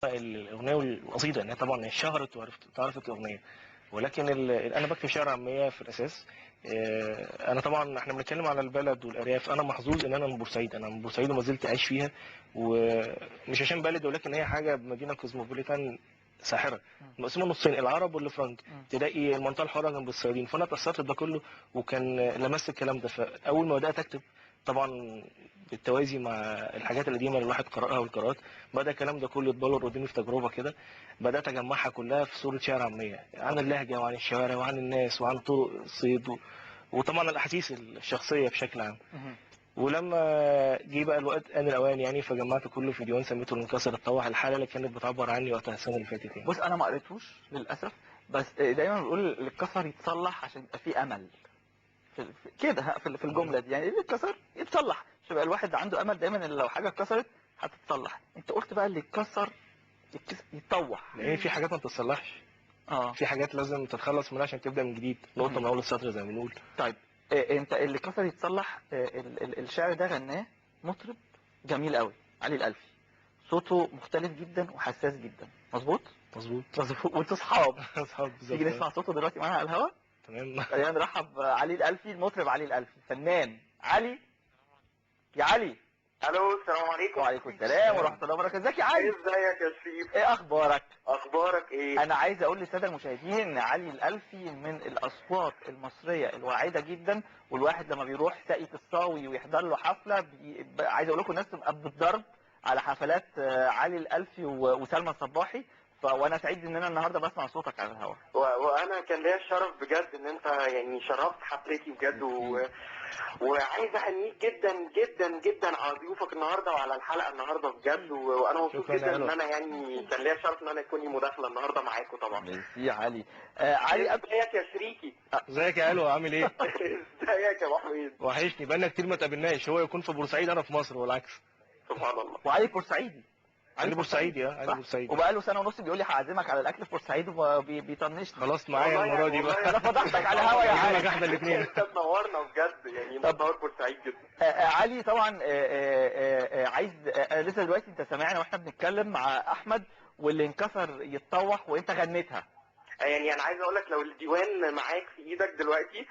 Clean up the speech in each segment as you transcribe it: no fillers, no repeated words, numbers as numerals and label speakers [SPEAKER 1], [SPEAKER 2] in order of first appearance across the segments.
[SPEAKER 1] الاغنية والقصيده، انها طبعا اتشهرت وعرفت تعرفت الاغنية، ولكن انا بكتب شعر عامية في الاساس. انا طبعا احنا بنتكلم على البلد والارياف، انا محظوظ ان انا من بورسعيد، انا من بورسعيد وما زلت عايش فيها، ومش عشان بلد، ولكن هي حاجة مدينة cosmopolitan ساحرة مقسومة نصين، العرب والفرنك، تلاقي المنطقة الحرة جنب الصيادين، فانا اتاثرت بده كله وكان لمست الكلام ده. فاول ما بدات اكتب طبعا بالتوازي مع الحاجات القديمة اللي الواحد قراها والقراءات، بدا الكلام ده كله يتبلور قدامي في تجربه كده، بدات اجمعها كلها في صوره شعر عامية عن اللهجة وعن الشوارع وعن الناس وعن طرق الصيد وطبعا الاحاسيس الشخصية بشكل عام. ولما جه بقى الوقت ان الاوان يعني، فجمعت كله في ديوان سميته الانكسر اتطوح، الحالة اللي كانت بتعبر عني وقتها السنة اللي فاتت يعني.
[SPEAKER 2] بص انا ما قريتوش للاسف، بس دايما بنقول اللي اتكسر يتصلح عشان يبقى فيه امل كده في الجملة دي، يعني اللي اتكسر يتصلح عشان يبقى الواحد عنده امل دايما ان لو حاجة اتكسرت هتتصلح. انت قلت بقى اللي اتكسر يتطوح،
[SPEAKER 1] لان في حاجات ما بتتصلحش، في حاجات لازم تتخلص منها عشان تبدا من جديد، نقطة من اول السطر زي ما بنقول.
[SPEAKER 2] طيب انت اللي كسر يتصلح، الشعر ده غناه مطرب جميل قوي، علي الألفي، صوته مختلف جدا وحساس جدا، مظبوط؟
[SPEAKER 1] مظبوط
[SPEAKER 2] مظبوط. وانتوا اصحاب؟
[SPEAKER 1] اصحاب بالظبط.
[SPEAKER 2] تيجي نسمع صوته دلوقتي معانا على الهوا؟
[SPEAKER 1] تمام.
[SPEAKER 2] خلينا نرحب علي الألفي، المطرب علي الألفي، فنان. علي، يا علي.
[SPEAKER 3] الو، السلام عليكم.
[SPEAKER 2] وعليكم السلام ورحمة الله وبركاته. ازيك يا علي؟
[SPEAKER 3] ازيك يا شريف؟
[SPEAKER 2] ايه اخبارك؟
[SPEAKER 3] اخبارك ايه؟
[SPEAKER 2] انا عايز اقول للسادة المشاهدين ان علي الألفي من الاصوات المصرية الواعدة جدا، والواحد لما بيروح ساقية الصاوي ويحضر له حفلة عايز اقول لكم الناس تبقى بتضرب على حفلات علي الألفي وسلمى الصباحي. وانا سعيد ان انا النهارده بسمع صوتك على الهواء.
[SPEAKER 3] وانا كان ليا الشرف بجد ان انت يعني شرفت حفلتي بجد، وعايز اهنيك جدا جدا جدا على ضيوفك النهارده وعلى الحلقة النهارده بجد، وانا مبسوط جدا ان انا يعني كان ليا الشرف ان انا يكون لي مداخله النهارده معاكم طبعا.
[SPEAKER 2] ميرسي يا علي. علي،
[SPEAKER 3] ازيك يا شريكي؟
[SPEAKER 1] ازيك يا علو، عامل ايه؟
[SPEAKER 3] ازيك يا ابو حميد؟
[SPEAKER 1] وحشني، بقالنا كتير ما تقابلناش، هو يكون في بورسعيد انا في مصر والعكس.
[SPEAKER 3] سبحان الله.
[SPEAKER 2] وعلي بورسعيدي.
[SPEAKER 1] علي بورسعيدي، علي بورسعيدي،
[SPEAKER 2] وبقاله سنة ونص بيقول لي هعزمك على الاكل في بورسعيد وبيطنشني.
[SPEAKER 1] خلاص معايا المرة دي بقى.
[SPEAKER 2] انا فضحتك على الهوا يا علي.
[SPEAKER 1] احنا الاثنين.
[SPEAKER 3] انت تنورنا بجد يعني، تنور بورسعيد جدا.
[SPEAKER 2] علي طبعا عايز لسه دلوقتي انت سامعنا واحنا بنتكلم مع احمد، واللي انكسر يتطوح وانت غنيتها.
[SPEAKER 3] يعني انا عايز اقول لك لو الديوان معاك في ايدك دلوقتي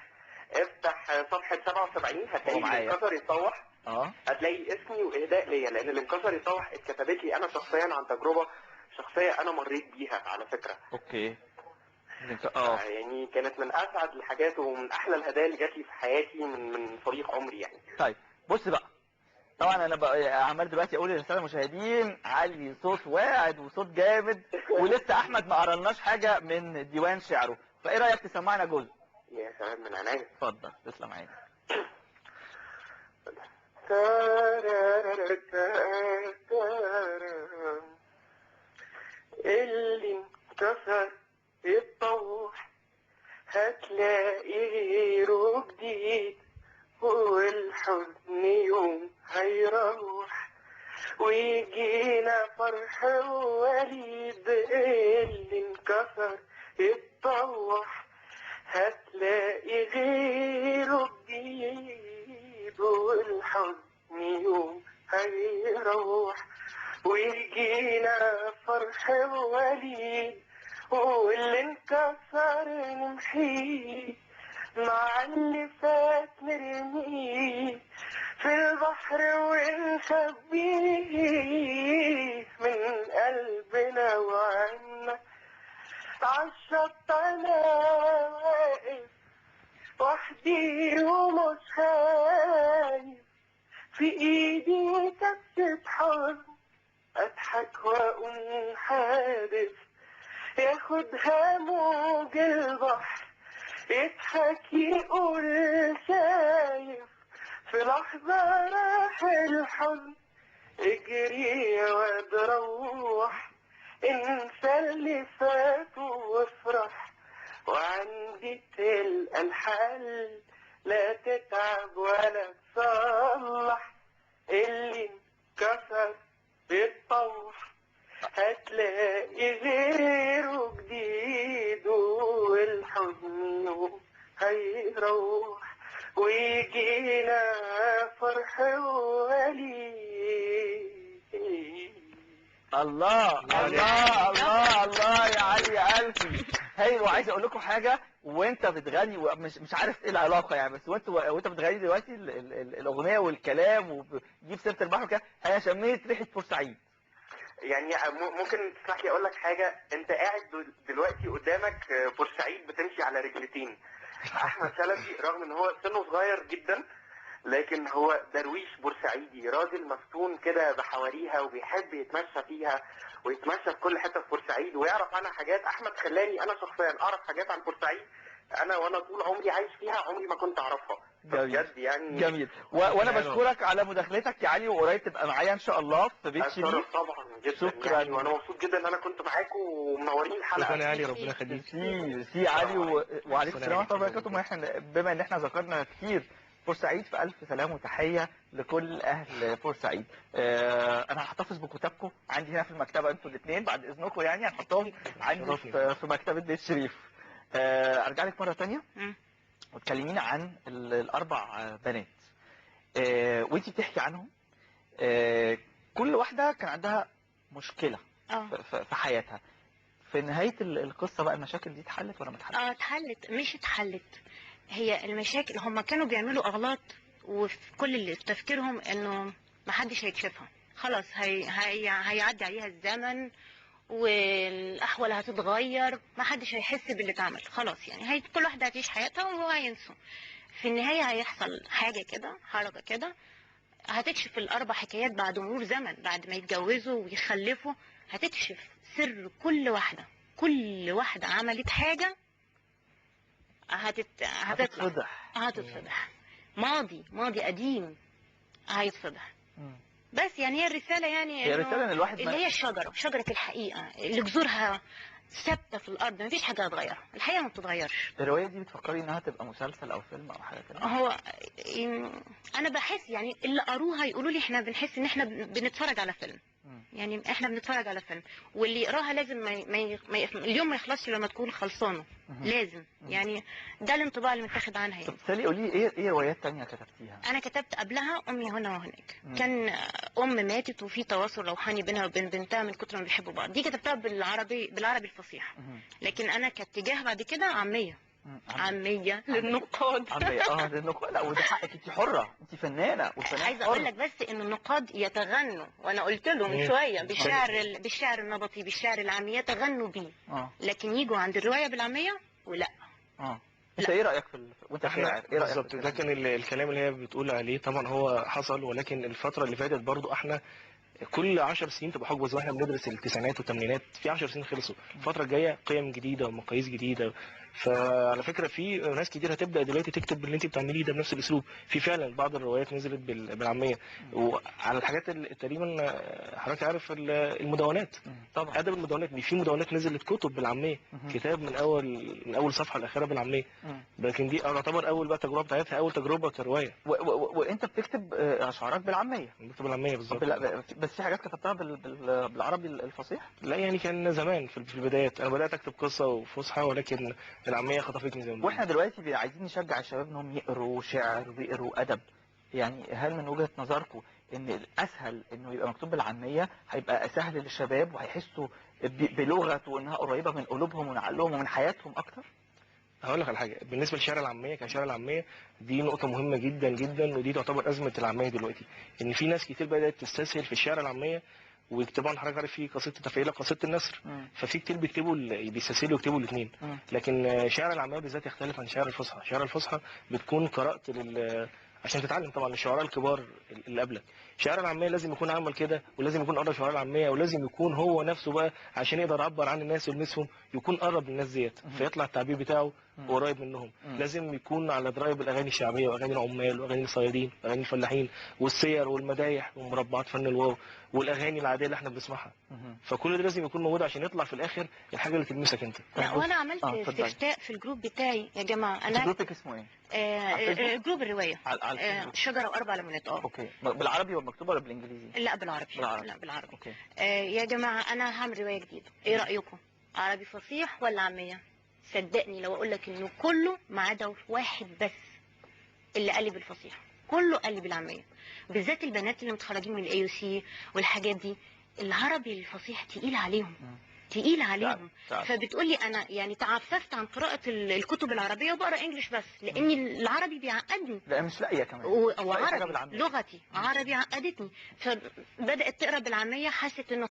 [SPEAKER 3] افتح صفحة 77 هتلاقي اللي انكسر يتطوح. هتلاقي اسمي واهداء ليا، لان اللي انكسر يتطوح اتكتبت لي انا شخصيا عن تجربه شخصية انا مريت بيها على فكرة.
[SPEAKER 2] okay.
[SPEAKER 3] يعني كانت من اسعد الحاجات ومن احلى الهدايا اللي جات لي في حياتي من فريق عمري يعني.
[SPEAKER 2] طيب بص بقى، طبعا انا بقى عمال دلوقتي اقول للسادة المشاهدين علي صوت واعد وصوت جامد، ولسه احمد ما قرالناش حاجة من ديوان شعره، فايه رايك تسمعنا جزء؟
[SPEAKER 3] يا سلام، من عينيا.
[SPEAKER 2] اتفضل، تسلم عينك.
[SPEAKER 3] اللي انكسر يتطوح هتلاقي غيره جديد، والحزن يوم هيروح ويجينا فرح ووليد. اللي انكسر يتطوح هتلاقي غيره جديد، والحزن يوم هيروح ويجينا فرح ووليد، واللي انكسر نمحيه مع اللي فات نرميه في البحر ونخبيه من قلبنا وعنا. عالشط انا واقف وحدي ومش خايف، في ايدي كبسة حزن اضحك واقوم حادف، ياخدها موج البحر يضحك يقول شايف، في لحظة راح الحزن اجري يا واد روح، انسى اللي فات وافرح، وعندي تلقى الحل لا تتعب ولا تصلح، اللي انكسر يتطوح هتلاقي غيره جديد، والحزن هيروح ويجينا فرح ووليد.
[SPEAKER 2] الله الله الله الله يا علي يا ألفي، هايل. وعايز اقول لكم حاجة وانت بتغني، مش عارف ايه العلاقة يعني، بس وانت بتغني دلوقتي الاغنية والكلام وبتجيب سيره البحر وكده، انا شميت ريحه بورسعيد.
[SPEAKER 3] يعني ممكن تسمح لي اقول لك حاجة؟ انت قاعد دلوقتي قدامك بورسعيد بتمشي على رجلتين. احمد شلبي رغم ان هو سنة صغير جدا، لكن هو درويش بورسعيدي، راجل مفتون كده بحواريها وبيحب يتمشى فيها ويتمشى في كل حتة في بورسعيد ويعرف عنها حاجات. احمد خلاني انا شخصيا اعرف حاجات عن بورسعيد انا وانا طول عمري عايش فيها عمري ما كنت اعرفها. بجد يعني
[SPEAKER 2] جميل. وانا بشكرك على مداخلتك يا علي، وقريب تبقى معايا ان شاء الله في بيت شريف.
[SPEAKER 3] طبعا جدا.
[SPEAKER 2] شكرا
[SPEAKER 3] يعني، وانا مبسوط جدا ان انا كنت معاكم ومنورين الحلقة.
[SPEAKER 1] شكرا يا علي، ربنا يخليك.
[SPEAKER 2] ميرسي علي، وعليكم السلام ورحمة الله وبركاته. احنا بما ان احنا ذكرنا كتير بورسعيد، فألف سلام وتحية لكل أهل بورسعيد. أنا هحتفظ بكتابكم عندي هنا في المكتبة، أنتوا الاثنين بعد إذنكم يعني هنحطهم عندي في مكتبة بيت شريف. أرجع لك مرة تانية وتكلمينا عن الأربع بنات، وأنتي بتحكي عنهم. كل واحدة كان عندها مشكلة في حياتها. في نهاية القصة بقى المشاكل دي اتحلت ولا ما اتحلتش؟
[SPEAKER 4] اتحلت، مش اتحلت. هي المشاكل هم كانوا بيعملوا اغلاط، وفي كل اللي في تفكيرهم انه محدش هيكشفها، خلاص هيعدي عليها الزمن والاحوال هتتغير، محدش هيحس باللي اتعمل، خلاص يعني كل واحدة هتعيش حياتها وهينسوا. في النهاية هيحصل حاجة كده، حركة كده هتكشف الاربع حكايات بعد مرور زمن، بعد ما يتجوزوا ويخلفوا هتكشف سر كل واحدة. كل واحدة عملت حاجة هتتفضح، هتتفضح. ماضي قديم هيتفضح. بس يعني هي الرسالة، يعني
[SPEAKER 2] هي رسالة ان الواحد
[SPEAKER 4] اللي هي الشجرة، شجرة الحقيقة اللي جذورها ثابتة في الأرض، مفيش حاجة هتغيرها، الحقيقة ما بتتغيرش.
[SPEAKER 2] الرواية دي بتفكري انها تبقى مسلسل او فيلم او حاجة كده؟
[SPEAKER 4] هو أنا بحس يعني اللي قروها يقولوا لي احنا بنحس ان احنا بنتفرج على فيلم. يعني احنا بنتفرج على فيلم، واللي يقراها لازم ما اليوم ما يخلصش لما تكون خلصانه، لازم. يعني ده الانطباع اللي متاخد عنها يعني.
[SPEAKER 2] طب سالي قولي لي ايه روايات تانية كتبتيها؟
[SPEAKER 4] انا كتبت قبلها امي هنا وهناك. كان ام ماتت وفي تواصل روحاني بينها وبين بنتها من كتر ما بيحبوا بعض، دي كتبتها بالعربي الفصيح. لكن انا كاتجاه بعد كده عامية. عامية للنقاد.
[SPEAKER 2] عامية للنقاد. لا وده حقك، انت حرة، انت فنانة والفنانة.
[SPEAKER 4] عايزة اقول لك بس ان النقاد يتغنوا، وانا قلت له من شوية بالشعر النبطي، بالشعر العامي يتغنوا بيه. لكن يجوا عند الرواية بالعامية ولا.
[SPEAKER 2] انت ايه رأيك في وانت شاعر ايه رأيك؟
[SPEAKER 1] بالظبط. لكن الكلام اللي هي بتقول عليه طبعا هو حصل، ولكن الفترة اللي فاتت برضو احنا كل 10 سنين تبقى حقبة، زي ما احنا بندرس التسعينات والثمانينات، في 10 سنين خلصوا، الفترة الجاية قيم جديدة ومقاييس جديدة. فعلى فكرة في ناس كتير هتبدا دلوقتي تكتب اللي انت بتعمليه ده بنفس الاسلوب. في فعلا بعض الروايات نزلت بالعامية، وعلى الحاجات اللي تقريبا حضرتك عارف المدونات.
[SPEAKER 2] طبعا
[SPEAKER 1] ادب المدونات، في مدونات نزلت كتب بالعامية، كتاب من اول صفحة لاخرها بالعامية. لكن دي تعتبر اول بقى تجربه بتاعتها، اول تجربه كرواية.
[SPEAKER 2] وانت بتكتب اشعارك بالعامية؟
[SPEAKER 1] بكتب بالعامية بالظبط.
[SPEAKER 2] بس في حاجات كتبتها بالعربي الفصيح؟
[SPEAKER 1] لا يعني كان زمان في البدايات انا بدات اكتب قصة وفصحى، ولكن العامية خطفتني زي ما
[SPEAKER 2] واحنا دلوقتي عايزين نشجع الشباب انهم يقروا شعر ويقروا ادب. يعني هل من وجهة نظركم ان الاسهل انه يبقى مكتوب بالعامية هيبقى سهل للشباب وهيحسوا بلغته وانها قريبه من قلوبهم ومن عقلهم ومن حياتهم اكتر؟
[SPEAKER 1] هقول لك على حاجة بالنسبة للشعر العامية، كشعر العامية دي نقطة مهمة جدا جدا، ودي تعتبر ازمة العامية دلوقتي، ان في ناس كتير بدات تستسهل في الشعر العامية. وطبعا حضرتك عارف في قصيدة التفعيله قصيدة النثر، ففي كتير بيكتبوا بيستسهلوا يكتبوا الاثنين. لكن شعر العامية بالذات يختلف عن شعر الفصحى. شعر الفصحى بتكون قرات عشان تتعلم طبعا الشعراء الكبار اللي قبلك. شعر العامية لازم يكون عمل كده، ولازم يكون قرا شعراء العامية، ولازم يكون هو نفسه بقى عشان يقدر يعبر عن الناس ويلمسهم، يكون قرب للناس ديت فيطلع التعبير بتاعه قريب منهم. لازم يكون على دراية بالاغاني الشعبية واغاني العمال واغاني الصيادين واغاني الفلاحين والسير والمدايح ومربعات فن الواو والاغاني العادية اللي احنا بنسمعها. فكل ده لازم يكون موجود عشان يطلع في الاخر الحاجة اللي تلمسك انت.
[SPEAKER 4] لا وانا عملت استفتاء في ال group بتاعي يا جماعة. انا
[SPEAKER 2] group ك اسمه ايه؟
[SPEAKER 4] group الرواية شجرة واربع ليمونات.
[SPEAKER 2] okay. بالعربي ولا مكتوبة ولا بالانجليزي؟
[SPEAKER 4] لا بالعربي. لا بالعربي. okay. يا جماعة انا هعمل رواية جديدة، ايه رايكم؟ عربي فصيح ولا عامية؟ صدقني لو اقول لك انه كله ما عدا واحد بس اللي قال لي بالفصيح، كله قال لي بالعامية، بالذات البنات اللي متخرجين من ال AUC والحاجات دي. العربي الفصيح تقيل عليهم، تقيل عليهم. فبتقولي انا يعني تعففت عن قراءة الكتب العربية وبقرا English بس، لان العربي بيعقدني.
[SPEAKER 2] لا مش لاقيه كمان،
[SPEAKER 4] وعربي لغتي عربي عقدتني. فبدات تقرا بالعامية، حست انه